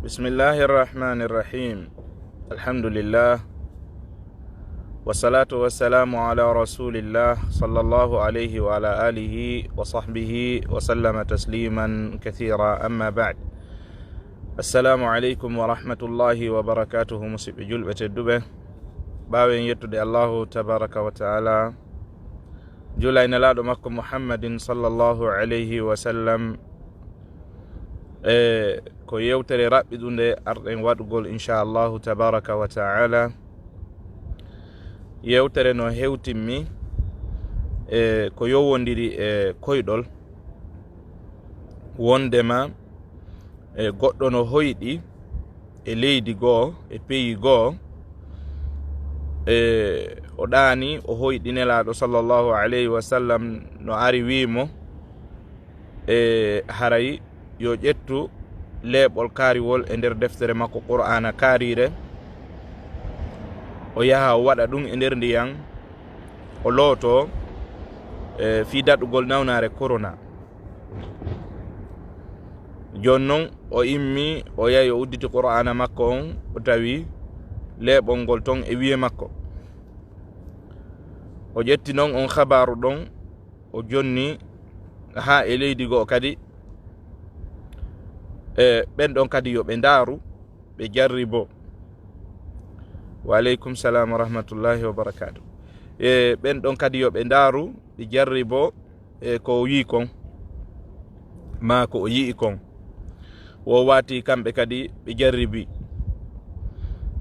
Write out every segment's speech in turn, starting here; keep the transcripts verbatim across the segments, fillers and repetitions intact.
بسم الله الرحمن الرحيم. الحمد لله. والصلاة والسلام على رسول الله صلى الله عليه وعلى آله وصحبه وسلم تسليما كثيرا. أما بعد. السلام عليكم ورحمة الله وبركاته. Musidɓe julɓe tedduɓe, ɓaawen yettude Allahu tabaraka wa taala, juula e Nelaaɗo makko Muhammadin sallallahu alayhi wa sallam, e ko yewtere raɓɓiɗunde arɗen waɗugol, inchallahu tabaraka wa taala. Yewtere no hewtimmi e ko yowondiri e koyɗol, wondema e goɗɗo no hoyɗi e leydi goo, e peyi goo, e o ɗaani, o hoyɗi Nelaaɗo sallallahu alayhi wa sallam, no ari wii mo, e haray yo ƴettu leeɓol kaariwol e nder deftere makko Qur'aana kaariire, o yaha o waɗa ɗum e nder ndiyan, o looto, e fii daɗugol nawnaare korona. Jooni non, o immi, o yahi, o udditi Qur'aana makko on, o tawi leeɓol ngol ton e wiye makko. O ƴetti non on habaaru ɗon, o jonni haa e leydi goo kadi, e ɓen ɗon kadi yo ɓe ndaaru, ɓe jarribo. Wa aleykum salam wa rahmatullahi wa barakatuh. E ɓen ɗon kadi yo ɓe ndaaru, ɓe jarribo, e ko o yii kon, maa ko o yi'i kon. Wo waati kamɓe kadi ɓe jarribi.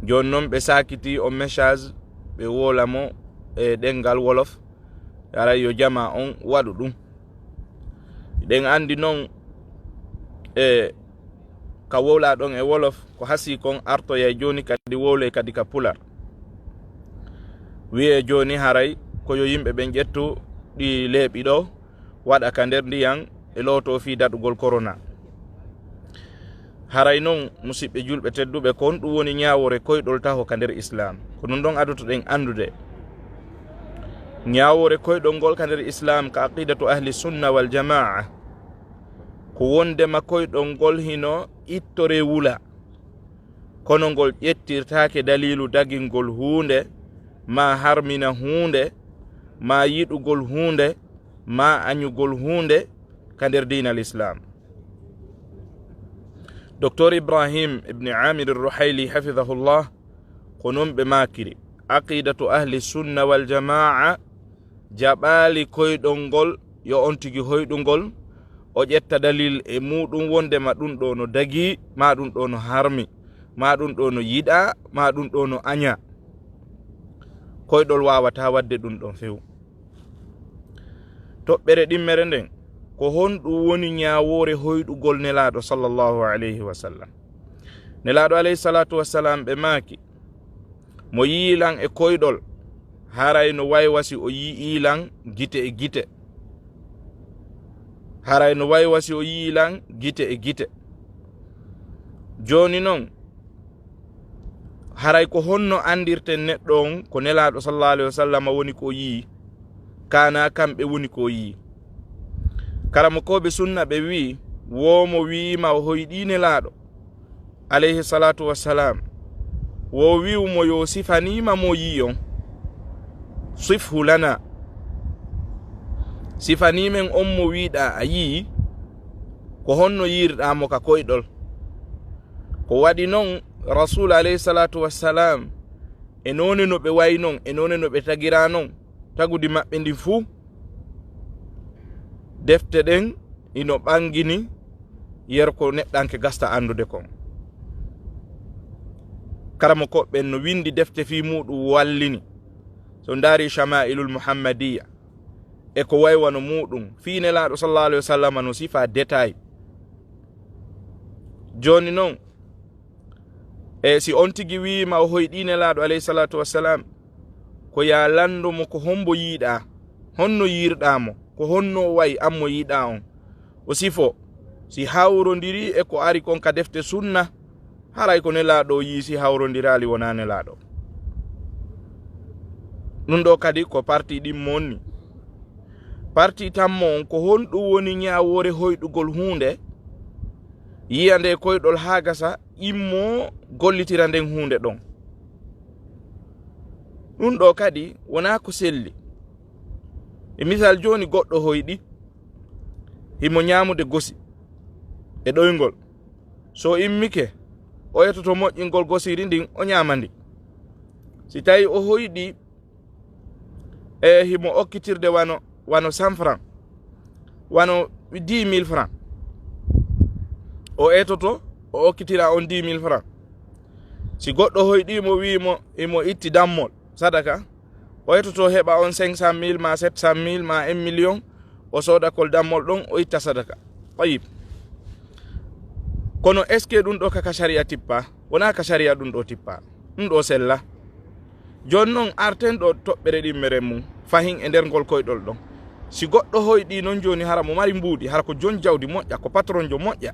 Jooni non ɓe saakiti on message, ɓe woola mo e ɗemngal Wolof, haray yo jamaa on waɗu ɗum. Ɗen anndi non, e ka wowlaa ɗon e Wolof, ko hasii kon artoyay jooni kadi wowlay kadi ka Pular. Wi'ee jooni haray ko yo yimɓe ɓen ƴettu ɗi leeɓi ɗoo, waɗa ka nder ndiyan, e lootoo fii daɗugol korona. Haray non, musiɓɓe julɓe tedduɓe, ko honɗum woni ñaawoore koyɗol taho ka nder Islaam? Ko ɗum ɗon adotoɗen anndude. Ñaawoore koyɗol ngol ka nder Islaam, ka aqidatu ahli sunna wal jamaa, ko wondema koyɗol ngol hino ittoree wula, kono ngol ƴettirtaake daliilu dagingol huunde, maa harmina huunde, maa yiɗugol huunde, maa añugol huunde ka nder diina Lislaam. Doktor Ibrahim ibn Amir Ruhayli, hafidahullah, ko non ɓe maakiri. Aqidatu ahli sunna wal jamaa jaɓaali koyɗol ngol, yo on tigi hoyɗungol, o ƴetta dalil e muuɗum wondema ɗum ɗoo no dagii, maa ɗum ɗoo no harmi, maa ɗum ɗoo no yiɗaa, maa ɗum ɗoo no añaa. Koyɗol waawataa waɗde ɗum ɗon few. Toɓɓere ɗimmere nden, ko honɗum woni ñaawoore hoyɗugol Nelaaɗo sallallahu alayhi wa sallam? Nelaaɗo alayhi salatu wassalam, ɓe maaki, mo yi'i lan e koyɗol, haray no waywa si o yi'i lan gite e gite. Haray no waywa si o yi'i lan gite e gite. Jooni non, haray ko honno anndirten neɗɗo on ko Nelaaɗo sallallahu alayhi wa sallam woni ko o yi'i, kaana kamɓe woni ko o yi'i? Karamokooɓe sunna ɓe wi'i, woo mo wi'i ma o hoyɗii Nelaaɗo alayhi salatu wassalam, wo wi'u mo yo sifanii ma mo yi'i on. Sifhu lana. Sifanii men on mo wi'uɗaa a yi'i, ko honno yi'irɗaa mo ka koyɗol? Ko waɗi non, Rasul alayhi salatu wassalam, e noone no ɓe wa'i non, e noone no ɓe tagiraa non, tagudi maɓɓe ndin fuu, defte ɗen ino ɓangini yer ko neɗɗanke gasta anndude kon. Karamokooɓe ɓen no winndi defte fii muuɗum wallini. So ndaari Shama'ilul Muhammadiyya e ko way wano muuɗum, fii Nelaaɗo sallallahu alayhi wa sallam no sifa détail. Jooni non, e si on tigi wi'i ma o hoyɗii Nelaaɗo alayhi salatu wassalam, ko yaa lanndo mo ko hombo yi'uɗaa, honno yi'irɗaa mo, ko honno o wa'i an mo yi'uɗaa on. O sifo, si hawrondirii e ko ari kon ka defte sunna, haray ko Nelaaɗo o yi'i, si hawrondiraali wonaa Nelaaɗo. Ɗum ɗoo kadi ko parti ɗimmo on ni. Parti tammo on, ko honɗum woni ñaawoore hoyɗugol huunde? yiya nde koyɗol haa gasa, immo gollitira nden huunde ɗon. Ɗum ɗo kadi wonaa ko selli. E misal jooni, goɗɗo hoyɗi, himo ñaamude gosi e ɗoyngol. So immike, o etoto moƴƴingol gosiiri ndin, o ñaama ndi. Si tawi o hoyɗi, e himo okkitirde wano, wano cent francs, wano dix mille francs, o etoto, o okkitira on dix mille francs. Si goɗɗo hoyɗi mo, wi'i mo, imo itti dammol sadaka, o etoto heɓa on cinq cent mille, ma sept cent mille, ma un million, o sooda kol dammol ɗon, o itta sadaka. Tayib. Kono est-ce que ɗum ɗo ka, ka sharia tippa? Wonaa ka sharia ɗum ɗo tippa. Ɗum ɗo sella. Jooni non, arten ɗo toɓɓere ɗimmere mum, fahin e nder ngol koyɗol ɗon. Si goɗɗo hoyɗi non jooni, hara mo mari mbuuɗi, hara ko jon jawdi moƴƴa, ko patronjo moƴƴa,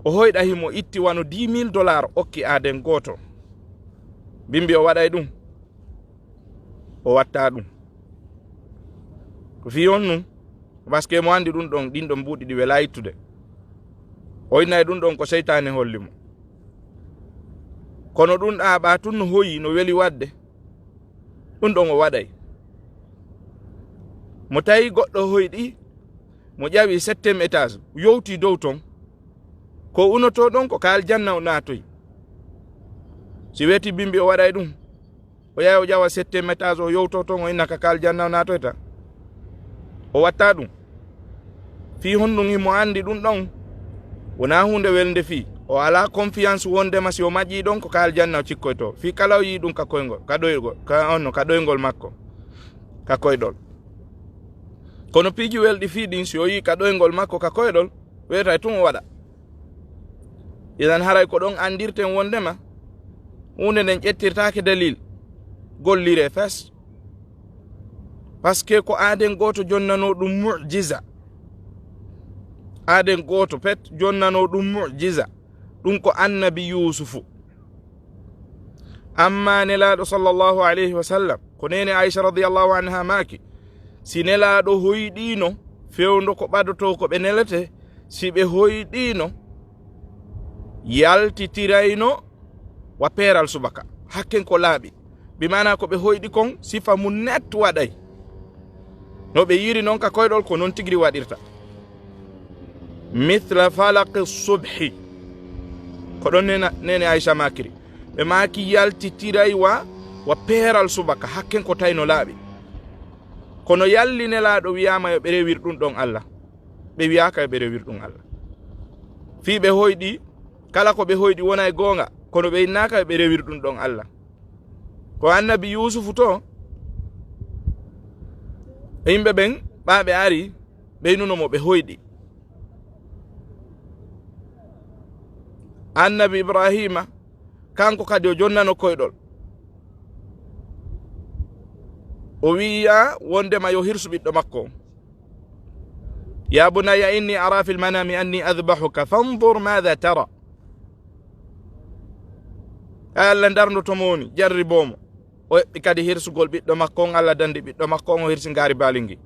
o hoyɗa, himo itti wano dix mille dollars, okki aaden gooto. Bimbi o waɗay ɗum? O watta ɗum. Ko fii honɗum? Parce que mo andi ɗum ɗon, ɗin ɗon mbuuɗi ɗi welaa ittude. O innay ɗum ɗon ko seytaane holli mo. Kono ɗum ɗa ɓa tun no hoyi, no weli waɗde. Ɗum ɗon o waɗay. Mo tawi goɗɗo hoyɗi, mo ƴawi septième étage, yowti dow ton. Ko unotoo ɗon, ko ka aljanna o naatoyi. Si weeti bimbi o waɗay ɗum, o yaha o ƴawa septième étage, o yowto ton, o inna ka, ka aljanna o naatoyta. O watta ɗum. Fii honɗum himo andi ɗum ɗon? Wonaa huunde welnde fii. O alaa confiance wondema si o maƴii ɗon, ko ka aljanna o cikkoyto. Fii kala o yii ɗum ka koyngol, ka ɗoyngol, ka onno, ka ɗoyngol makko, ka koyɗol. Kono piiji welɗi fii ɗin, si o yii ka ɗoyngol makko, ka koyɗol, weetay tun o waɗa. Idan haray ko ɗon andirten wondema huunde nden ƴettirtaake dalil, gollire fes. Parce que ko aaden gooto jonnanoo ɗum mu'jiza. Aaden gooto pet jonnanoo ɗum mu'jiza. Ɗum ko annabi Yuusufu. Amma Nelaaɗo sallallahu alayhi wa sallam, ko neene Aisha radiyallahu anha maaki, si Nelaaɗo hoyɗiino, fewndo ko ɓadotoo ko ɓe nelete, si ɓe hoyɗiino, yaltitirayno wa peeral subaka. Hakken ko laaɓi. Bi maana ko ɓe hoyɗi kon, sifa mun net waɗay. No ɓe yiri non ka koyɗol, ko non tigiri waɗirta. Mithla falaqi subhi. Ko ɗon nena, neene Aisha maakiri. Ɓe maaki yaltitiray wa, wa peeral subaka, hakken ko tawi no laaɓi. Kono yalli Nelaaɗo wiyaama yo ɓe rewir ɗum ɗon Allah? Ɓe wiyaaka yo ɓe rewir ɗum Allah. Fii ɓe hoyɗi, kala ko ɓe hoyɗi wona e goonga, kono ɓe innaaka yo ɓe rewir ɗum ɗon Allah. Ko annabi Yuusufu to, yimɓe ɓen, ɓa ɓe ari, ɓeynuno mo ɓe hoyɗi. Annabi Ibraahiima, kanko kadi o jonnano koyɗol. O wi'a wondema yo hirsu ɓiɗɗo makko on. "Ya bunayya inni ara fil manami anni adhbahuka fanzur madha tara." Ay Allah, ndarndo to mo woni, jarriboo mo. O eɓɓi kadi hirsugol ɓiɗɗo makko on, Allah dandi ɓiɗɗo makko on, o hirsi ngaari baalingi.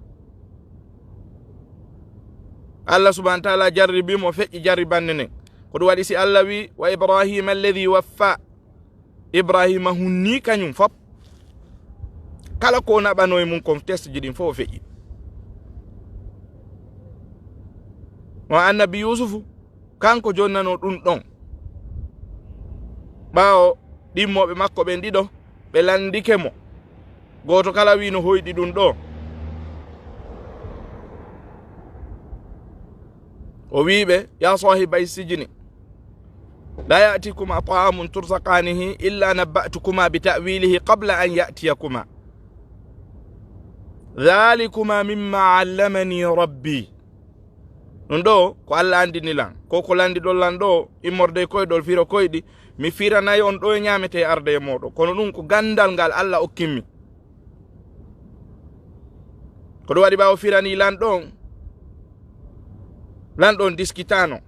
Allah subhanahu wa ta'ala jarribi mo, feƴƴi jarribande nden. Ko ɗum waɗi si Allah wi, "Wa Ibrahima alladhi waffa." Ibrahima hunni kañum fop. Kala ko naɓano e mum kon, test ji ɗin fof o feƴƴi. O annabi Yuusufu, kanko jonnano ɗum ɗon. Ɓaawo ɗimmooɓe makko ɓen ɗiɗo, ɓe landike mo. Gooto kala wi no hoyɗi ɗum ɗo. O wi ɓe, "Ya sahibay sijni, la ya'tikuma ta'amun turzaqanihi illa nabba'tukuma bi ta'wilihi qabla an ya'tiyakuma. Dhalikuma mimma allamani rabbi." Ɗum ɗo ko Allah andini lan. Ko ko landiɗon lan ɗo, immorde e koyɗol firo koyɗi, mi firanay on ɗo e ñaamete e arde e mooɗon. Kono ɗum ko gandal ngal Allah okkimmi. Ko ɗum waɗi ɓaawo firani lanɗo on, lanɗo on diskitaano.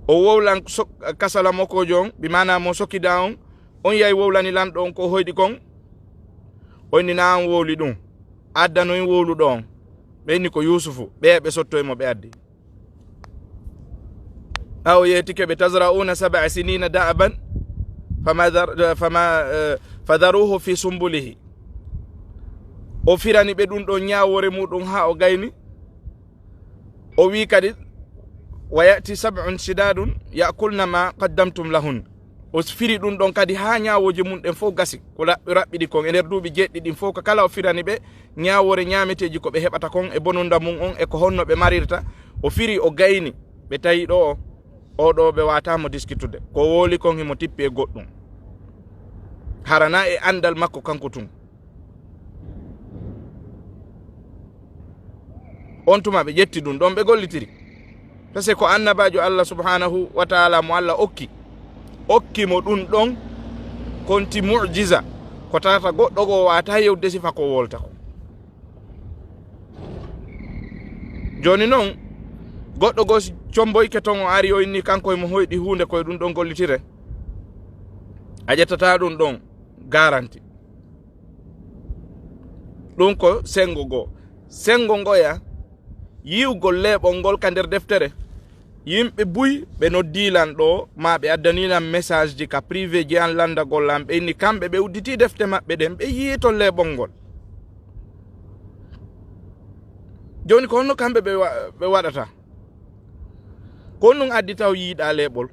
O wowlan so-, kasala mokoojo on, bi maana mo sokida on, on yahi wowlani lanɗo on ko hoyɗi kon. O inni na an wowli ɗum. Addano en wowluɗo on. Ɓe inni ko Yuusufu. Ɓe, ɓe sotto e mo ɓe addi. Ɓaawo yeetike ɓe, "Tazra'una sab'a sinina da'aban, fama dhar-, fama, eh, fadharuhu fi sumbulihi." O firani ɓe ɗum ɗon ñaawoore muɗum haa o gayni. O wi'i kadi, "Wa ya'ti sab'un shidadun ya'kulna ma qaddamtum lahun." O firi ɗum ɗon kadi haa ñaawooje mum ɗen fof gasi. Ko raɓ-, raɓɓiɗi kon e nder duuɓi jeeɗiɗi ɗin fof, ko kala o firani ɓe ñaawoore ñaameteeji ko ɓe heɓata kon e bonunda mum on e ko honno ɓe marirta. O firi, o gayni. Ɓe tawi ɗo o, o ɗo ɓe waata mo diskutude. Ko woli kon himo tippi e goɗɗum. Harana e andal makko kanko tun. On tuma ɓe ƴetti ɗum ɗon, ɓe gollitiri. Parce que ko annabaajo Allah subhanahu wa ta'ala mo Allah okki, okki mo ɗum ɗon, konti mu'jiza, ko tata goɗɗo go waata yewde sifa ko wolta ko. Jooni noon, goɗɗo goo si comboyke ton, o ari, o inni kanko e mo hoyɗi huunde, koye ɗum ɗon gollitire, a ƴettata ɗum ɗon garanti. Ɗum ko senngo goo. Senngo ngoya, yi'ugol leeɓol ngol ka nder deftere. Yimɓe buy ɓe noddii lan ɗo, maa ɓe addanii lan message ji ka privé ji an, lanndagol lan, ɓe inni kamɓe ɓe udditii defte maɓɓe ɗen, ɓe yi'ii ton leeɓol ngol. Jooni ko honno kamɓe ɓe wa-, ɓe waɗata? Ko honɗum addi taw yiiɗaa leeɓol?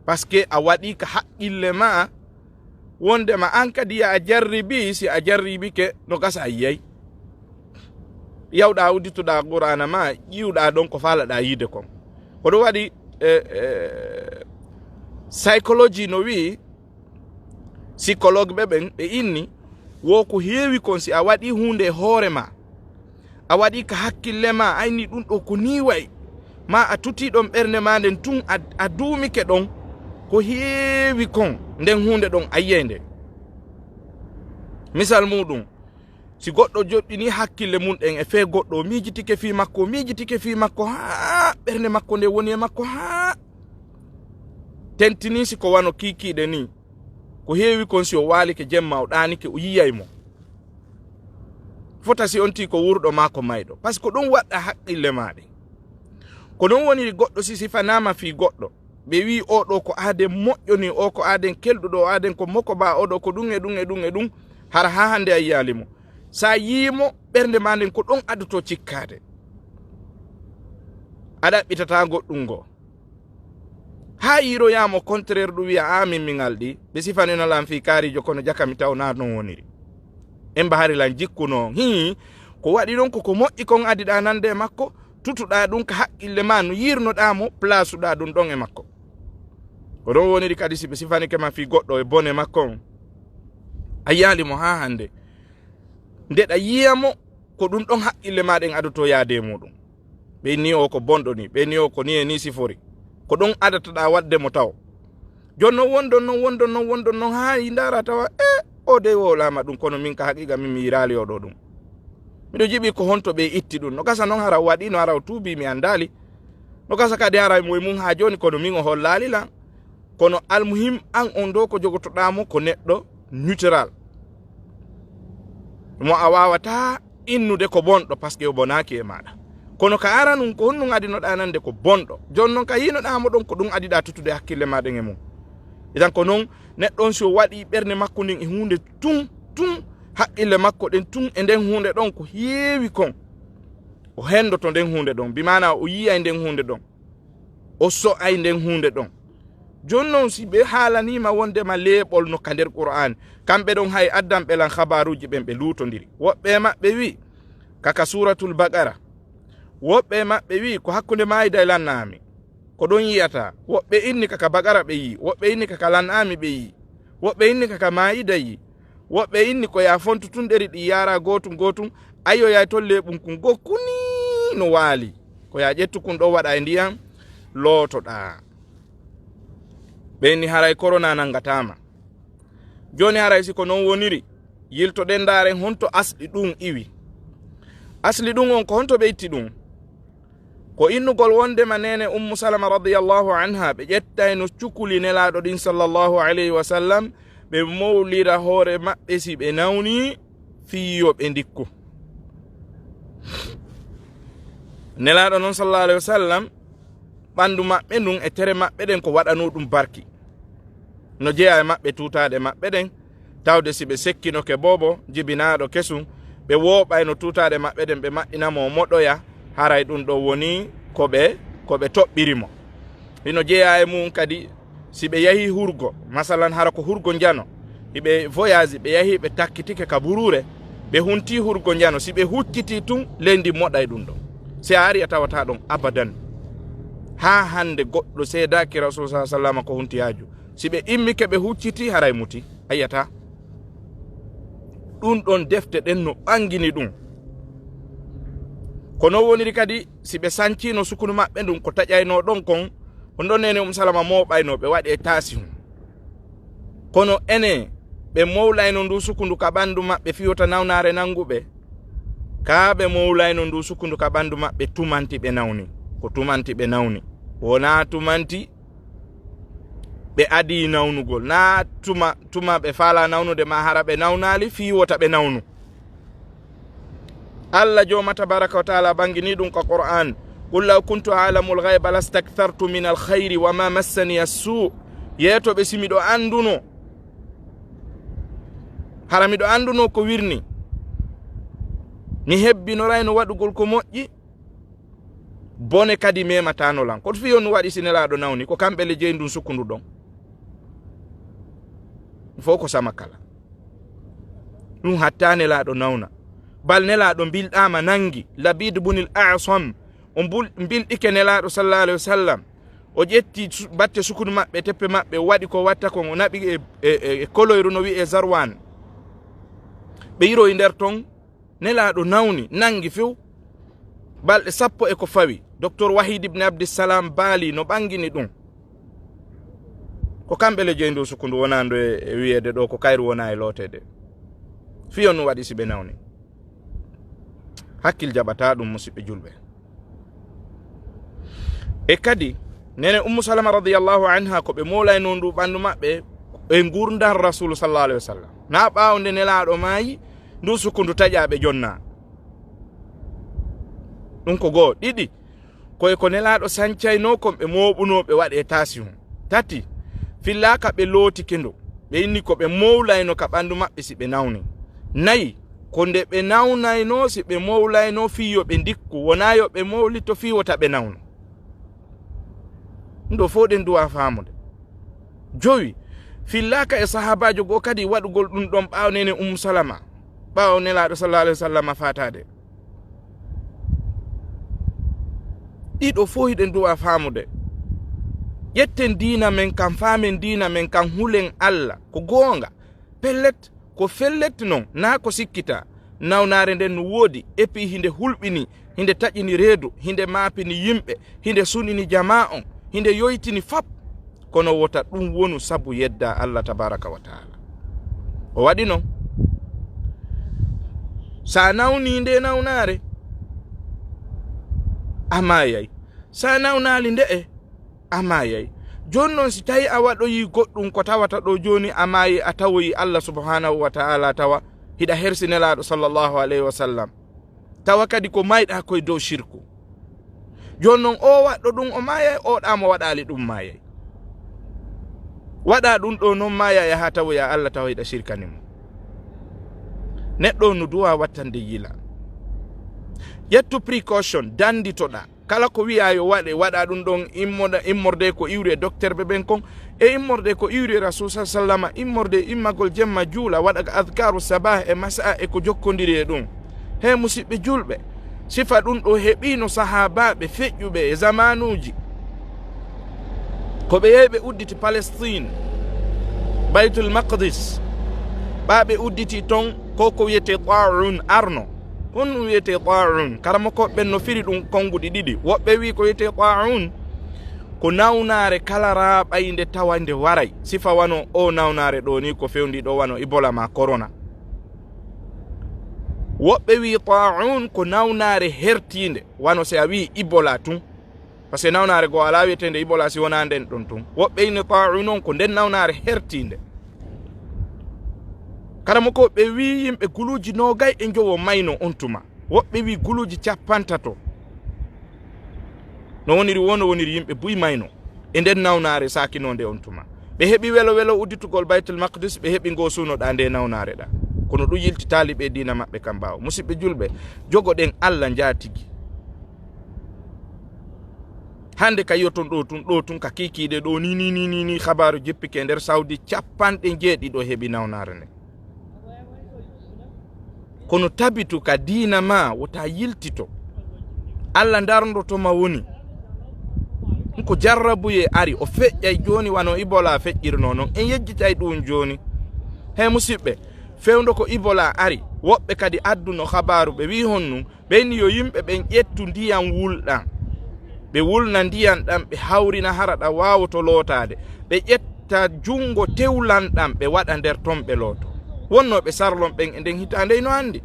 Parce que a waɗii ka haqqille maa, wondema an kadi ya a jarribi, si a jarribike no gasa a yiyay. Yawɗa uddituɗa Qur'aana ma, ƴiwɗa ɗon ko faalaɗa yiide kon. Ko ɗum waɗi, eh, eh, psychologie no wi'i, psychologue ɓe ɓen, ɓe inni, wo ko heewi kon si a waɗi huunde e hoore ma, a waɗi ka hakkille ma, ayni ɗum ɗo ko nii wayi, ma a tuti ɗon ɓernde ma nden tun, a, a duumike ɗon, ko heewi kon, nden huunde ɗon a yiyay nde. Misal muɗum, si goɗɗo joɗɗini hakkille mum ɗen e fee goɗɗo, o miijitike fii makko, o miijitike fii makko, haa ɓernde makko nde woni e makko, haa tentini si ko wano kiikiiɗe nii, ko heewi kon si o waalike jemma, o ɗaanike, o yiyay mo. Fota si on tii ko wurɗo maa ko mayɗo. Parce que ko ɗum waɗɗa haqqille maa ɗen. Ko ɗum woniri goɗɗo si sifanaama fii goɗɗo. Ɓe wi'i, "Oo ɗoo ko aaden moƴƴo nii, oo ko aaden kelɗuɗo, oo aaden ko moko baa, oo ɗoo ko ɗum e ɗum e ɗum e ɗum." Hara haa hannde a yiyaali mo. Sa yii mo, ɓernde maa nden ko ɗon adotoo cikkaade. A ɗaɓɓitataa goɗɗum ngoo. Haa yiiroyaa mo contraire ɗum wi'a, "Aa, min, min alɗi." Ɓe sifanino lan fii kaariijo, kono jaka mi taw naa non woniri. En bahari lan jikku non. Hii, ko waɗi ɗon ko ko moƴƴi kon adiɗaa nande e makko, tutuɗaa ɗum ka haqqille maa no yiirnoɗaa mo, plaasuɗaa ɗum ɗon e makko. Ko ɗon woniri kadi si ɓe sifanike ma fii goɗɗo e bone makko on, a yiyaali mo haa hannde. Nde ɗa yiya mo, ko ɗum ɗon haqqille maa ɗen adotoo yaade e muɗum. Ɓe inni o ko bonɗo ni, ɓe inni o ko ni e ni sifori. Ko ɗum adataɗaa waɗde mo taw. Jooni non wondon non, wondon non, wondon non, haa i ndaara tawa, e, o dey wowlaama ɗum, kono min ka haqiiqa min mi yiraali o ɗoo ɗum. Miɗo jiɓi ko honto ɓe itti ɗum. No gasa non hara o waɗi, no hara o tuubi, mi anndaali. No gasa kadi hara mo e mum haa jooni, kono min o hollaali lan. Kono almuhim, an on ɗoo ko jogotoɗaa mo ko neɗɗo neutral. Mo a waawataa innude ko bonɗo, parce que o bonaaki e maaɗa. Kono ka aranun, ko honɗum adinoɗaa nande ko bonɗo? Jooni non ka yiinoɗaa mo ɗon, ko ɗum adiɗaa tutude hakkille maa ɗen e mum. Idan ko non, neɗɗo on si o waɗi ɓernde makko nden e huunde tun, tun, haqqille makko ɗen tun e nden huunde ɗon ko heewi kon, o hendoto nden huunde ɗon, bi maanaa o yiyay nden huunde ɗon, o so'ay nden huunde ɗon. Jooni non, si ɓe haalaniima wondema leeɓol no ka nder Qur'aani, kamɓe ɗon hay addanɓe lan habaaruuji ɓen ɓe luutondiri. Woɓɓe e maɓɓe wi'i, ka ka Suuratul Baqara. Woɓɓe e maɓɓe wi'i, ko hakkunde maayida e lan'aami. Ko ɗon yi'ataa. Woɓɓe inni ka ka Baqara ɓe yi'i. Woɓɓe inni ka ka lan'aami ɓe yi'i. Woɓɓe inni ka ka maayida yi'i. Woɓɓe inni ko yaa fontu tun ɗeri ɗi yaara gootun gootun, ayyo yaa ton leeɓun kun goo kunii no waali. Ko yaa ƴettu kun ɗoo waɗa e ndiyan, lootoɗaa. Ɓe inni haray korona nangataa ma. Jooni haray si ko non woniri, yiltoɗen ndaaren honto asli ɗun iwi. Asli ɗun on ko honto ɓe itti ɗun? Ko innugol wondema neene Ummu Salama radiyallahu anha, ɓe ƴettayno cukuli Nelaaɗo ɗin sallallahu alayhi wa sallam, ɓe mowlira hoore maɓɓe si ɓe nawni, fii yo ɓe ndikku. Nelaaɗo non sallallahu alayhi wa sallam, ɓanndu maɓɓe ndun e tere maɓɓe ɗen ko waɗanoo ɗum barki. No jeyaa e maɓɓe tuutaaɗe maɓɓe ɗen, tawde si ɓe sekkinoke boobo jibinaaɗo kesum, ɓe wooɓayno tuutaaɗe maɓɓe ɗen, ɓe maɓɓina mo o moɗoya, haray ɗum ɗo woni ko ɓe, ko ɓe toɓɓiri mo. Hino jeyaa e mum kadi, si ɓe yahii hurgo, masalan, hara ko hurgo njano, hiɓe voyage, ɓe yahii, ɓe takkitike ka buruure, ɓe huntii hurgo njano, si ɓe huccitii tun, leydi moɗay ɗum ɗon. Si a ari, a tawataa ɗon abadan. Haa hannde goɗɗo seedaaki Rasul sa sallama ko hunti haaju. Si ɓe immike, ɓe huccitii, haray muti. A yi'ataa. Ɗum ɗon defte ɗen no ɓangini ɗum. Ko non woniri kadi, si ɓe sanciino sukunu maɓɓe ndun, ko taƴaynoo ɗon kon, on ɗon nene Ummu Salama mooɓaynoo, ɓe waɗi e taasihun. Kono enen, ɓe mowlayno ndu sukundu ka ɓandu maɓɓe fii wota nawnaare nangu ɓe. Kaa ɓe mowlayno ndu sukundu ka ɓandu maɓɓe tumanti ɓe nawni. Ko tumanti ɓe nawni. Wonaa tumanti ɓe adii nawnugol. Naa tuma, tuma ɓe faalaa nawnude maa hara ɓe nawnaali fii wota ɓe nawnu. Allah jooma tabaraka wa taala ɓanginii ɗum ko Qur'an. "Qul law kuntu a'lamul ghayba lastakthartu min al khayri wa ma massaniya as-su." Yeeto ɓe si miɗo anduno. Hara miɗo anduno ko wirni. Mi hebbinorayno waɗugol ko moƴƴi. Bone kadi memataano lan. Ko fii on waɗi si Nelaaɗo nawni, ko kamɓe le jeyi ndun sukundu ɗon. Fof ko sama kala. Ɗum hatta Nelaaɗo nawna. Bal Nelaaɗo mbilɗaama nangi, Labid bunil Asam. O mbul-, mbilɗike Nelaaɗo sallallahu alayhi wa sallam. O ƴetti su-, batte sukunu maɓɓe, teppe maɓɓe, o waɗi ko watta kon, o naɓi e, e, e, e koloyru no wi'ee Zarwan. Ɓe yiroyi nder ton, Nelaaɗo nawni, nangi few. Balɗe sappo e ko fawi. Docteur Wahid ibn Abdissalam Baali no ɓangini ɗum. Ko kamɓe le jeyi ndu sukundu wonaa ndu e, e wiyeede ɗo ko kayru wonaa e looteede. Fii on ɗum waɗi si ɓe nawni. Hakkil jaɓataa ɗum, musiɓɓe julɓe. E kadi, nene Ummu Salama radiyallahu anha, ko ɓe moolaynoo ndu ɓanndu maɓɓe e ngurndan Rasulu sallallahu alayhi wa sallam. Naa ɓaawo nde Nelaaɗo maayi, ndu sukundu taƴaa ɓe jonnaa. Ɗum ko goo. Ɗiɗi, ko e ko Nelaaɗo sancaynoo kon ɓe mooɓunoo ɓe waɗee taasihun. Tati, fillaaka ɓe lootike ndu. Ɓe inni ko ɓe mowlayno ka ɓanndu maɓɓe si ɓe nawni. Nayi, ko nde ɓe nawnaynoo si ɓe mowlaynoo fii yo ɓe ndikku, wonaa yo ɓe mowlito fii wota ɓe nawnu. Ɗum ɗo fof ɗen duwaa faamude. Jowi, fillaaka e sahaabaajo goo kadi waɗugol ɗum ɗon ɓaawo nene Ummu Salama, ɓaawo Nelaaɗo sallallahu alayhi wa sallam faataade. Ɗiɗo fof hiɗen duwaa faamude. Ƴetten diina men kan, faamen diina men kan, hulen Allah. Ko goonga. Pellet, ko fellet non, naa ko sikkitaa. Nawnaare nden no woodi, epi hinde hulɓini, hinde taƴini reedu, hinde maapini yimɓe, hinde sunini jamaa on, hinde yoytini fap. Kono wota ɗum wonu sabu yeddaa Allah tabaraka wa taala. O waɗi non. Sa nawni nde nawnaare, a maayay. Sa nawnaali nde'e, a maayay. Jooni non, si tawi a waɗoyi goɗɗum ko tawata ɗo jooni a maayi, a tawoyi Allah subhanahu wa ta'ala, tawa hiɗa hersi Nelaaɗo sallallahu alayhi wa sallam, tawa kadi ko mayɗa koye dow shirku. Jooni non, o waɗɗo ɗum o maayay, o ɗa mo waɗaali ɗum maayay. Waɗa ɗum ɗo non maaya, yaha tawoya Allah tawa hiɗa shirkani mo. Neɗɗo no duwa wattande yila. Ƴettu précaution, danditoɗa. Kala ko wiyaa yo waɗe, waɗa ɗum ɗon immoda-, immorde ko iwri e docteur ɓe ɓen kon, e immorde ko iwri e Rasul sa sallama, immorde e immagol jemma juula, waɗa ka adkaru sabah e masa e ko jokkondiri e ɗum. He musiɓɓe julɓe, sifa ɗum ɗo heɓiino sahaabaaɓe feƴƴuɓe e zamaanuuji. Ko ɓe yehi ɓe udditi Palestine, Baytul Maqdis, ɓa ɓe udditi ton ko ko wiyetee taa'un arno. Honɗum wiyetee taa'un? Karamokooɓe ɓen no firi ɗum konnguɗi ɗiɗi. Woɓɓe wi'i ko wiyetee taa'un ko nawnaare kala raaɓaynde tawa nde waray. Sifa wano o nawnaare ɗo ni ko fewndi ɗo wano Ebola ma Corona. Woɓɓe wi'i taa'un ko nawnaare hertiinde, wano si a wi'i Ebola tun. Parce que nawnaare goo alaa wiyeteende Ebola si wonaa nden ɗon tun. Woɓɓe inni taa'un on ko nden nawnaare hertiinde. Karamokooɓe wi'i yimɓe guluuji noogay e njowo mayno on tuma. Woɓɓe wi'i guluuji cappantato. No woniri wo, no woniri yimɓe buy mayno e nden nawnaare saakinoonde on tuma. Ɓe heɓi welo welo udditugol Baytul Maqdis, ɓe heɓi ngo suunoɗaa nde nawnaare ɗaa. Kono ɗum yilti taaliɓe diina maɓɓe kam ɓaawo. Musidɓe julɓe, jogoɗen Allah njaatigi. Hannde ka yiyoton ɗo tun, ɗo tun ka kiikiiɗe ɗo ni, ni, ni, ni, ni, habaaru jippike nder Saudi, capanɗe njeeɗiɗo heɓi nawnaare nde. Kono tabitu ka diina ma, wota yiltito. Allah ndarndoto ma woni. Ɗum ko jarrabuyee ari, o feƴƴay jooni wano Ebola feƴƴirno non. En yejjitay ɗum jooni. He musidɓe, fewndo ko Ebola ari, woɓɓe kadi adduno habaaru, ɓe wi'i hon nun, ɓen yo yimɓe ɓen ƴettu ndiyan wulɗan. Ɓe wulna ndiyan ɗan, ɓe hawrina hara ɗan waawoto lootaade. Ɓe ƴetta junngo tewlan ɗan, ɓe waɗa nder ton, ɓe looto. Wonnooɓe sarlon ɓen e nden hitaande no anndi.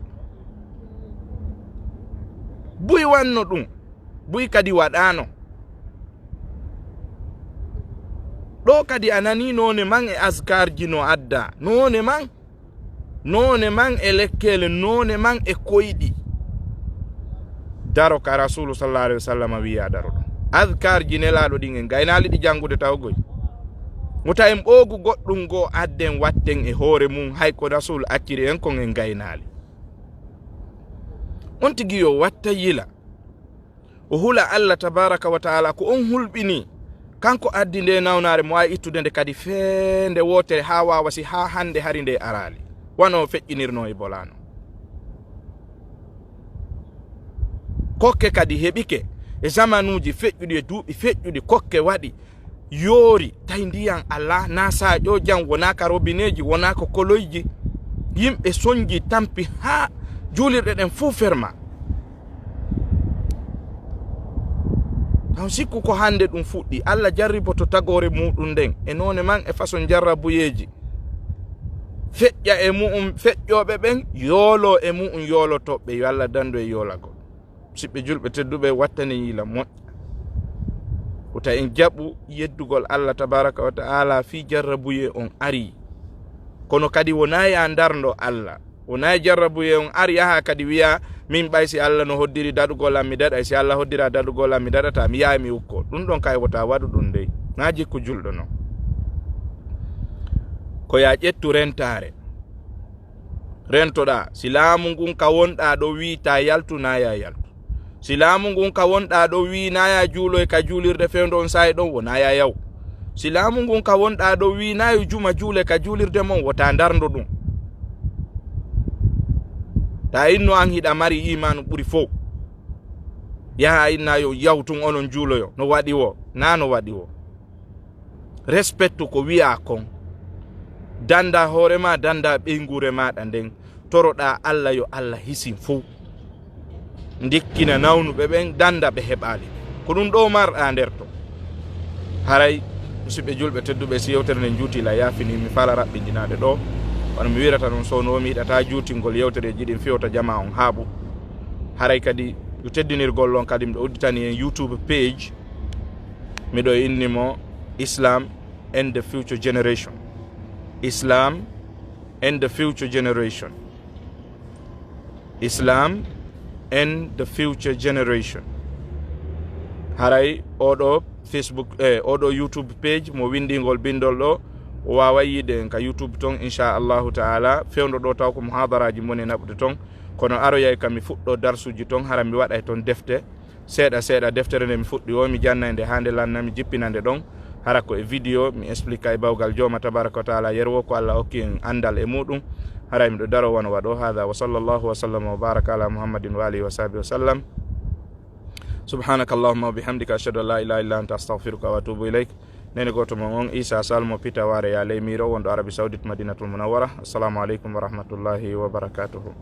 Buy wanno ɗum, buy kadi waɗaano. Ɗo kadi a nanii noone man e askarji no adda. Noone man, noone man e lekkeele, noone man e koyɗi. Daro ka Rasuulu sallallahu alaihi wa sallam wi'a daro ɗon. Askarji Nelaaɗo ɗin en gaynaali ɗi janngude taw goy. Wota en ɓoogu goɗɗum goo adden watten e hoore mum, hay ko Rasuulu acciri en kon en gaynaali. On tigi yo watta yila. O hula Allah tabaraka wa taala ko on hulɓini. Kanko addi nde nawnaare, mo waawi ittude nde kadi feende wootere haa waawa si haa hannde hari nde araali. Wano feƴƴinirno e bolaano. Kokke kadi heɓike e zamanuuji feƴƴuɗi e duuɓi feƴƴuɗi, kokke waɗi yoori, tawi ndiyan alaa, na saaƴo jam, wonaa ka robineeji, wonaa ko koloyji. Yimɓe sonji tampi haa juulirɗe ɗen fuu ferma. Taw sikku ko hannde ɗum fuɗɗi. Allah jarriboto tagoore muɗum nden e noone man e façon jarrabuyeeji. Feƴƴa e mu'um feƴƴooɓe ɓen, yooloo e mu'um yoolotooɓe. Yo Allah dandu e yoolagol. Siɓɓe julɓe tedduɓe, wattanen yila moƴƴa. Wota en jaɓu yeddugol Allah tabaraka wa ta'ala fii jarrabuyee on arii. Kono kadi wonaa ya ndarndo Allah. Wonaa jarrabuyee on ari yaha kadi wiya, "Min ɓay si Allah no hoddiri daɗugol am, mi daɗay. Si Allah hoddira daɗugol am, mi daɗata. Mi yahay mi ukko." Ɗum ɗon kay wota waɗu ɗum dey. Na jikku julɗo non. Ko ya ƴettu rentaare. Rentoɗaa. Si laamu ngun ka wonɗaa ɗo wii ta yaltu, na ya yaltu. Si laamu ngun ka wonɗaa ɗo wii na ya juuloy ka juulirde fewndo on saa'i ɗon, wonaa ya yaw. Si laamu ngun ka wonɗaa ɗo wii na yo juma juule ka juulirde mon, wota ndarndo ɗum. Ta inno an hiɗa mari imaanu ɓuri fow. Yaha a inna yo yaw tun onon juuloyo. No waɗi wo? Na no waɗi wo. Respecte ko wi'a kon. Danda hoore ma, danda ɓeynguure maɗa nden. Toroɗa Allah yo Allah hisin fow. Ndikkina nawnuɓe ɓen, danda ɓe heɓaali. Ko ɗum ɗo marɗa nder to. Haray, musidɓe julɓe tedduɓe, si yewtere nden juuti la yaafini, mi faala raɓɓindinaade ɗo. Wano mi wirata non, so no mi yiɗata juutingol yewtereeji ɗin fewta jama on haaɓu. Haray kadi, yo teddinirgol on kadi, miɗo udditani en YouTube page. Miɗo inni mo Islam and the Future Generation. Islam and the Future Generation. Islam and the Future Generation. Haray oɗo Facebook, eh, oɗo YouTube page mo windingol bindol ɗo, o waaway yiide en ka YouTube ton, insha Allahu ta'ala. Fewndo ɗo taw ko muhadaraaji moni naɓude ton. Kono aroyay ka mi fuɗɗo darsuji ton, hara mi waɗay ton defte. Seeɗa seeɗa deftere nde mi fuɗɗi o, mi jannay nde haa nde lanna, mi jippina nde ɗon. Hara ko e video, mi explique e bawgal Jooma tabaraka wa taala, yerwo ko Allah hokki en anndal e muɗum. Haray miɗo daro wano waɗo. Hada wa sallallahu wa sallama wa baraka ala Muhammadin wa alihi wa sahbihi wa sallam. Subhanaka Allahumma wa bihamdika, ashhadu an la ilaha illa anta, astaghfiruka wa atubu ilayk. Nene gooto mon on, Isa Sall mo Pita Ware ya ley Miro, wonɗo Arabie Saoudite, Madinatul Munawwara. Assalamu aleykum wa rahmatullahi wa barakatuhu.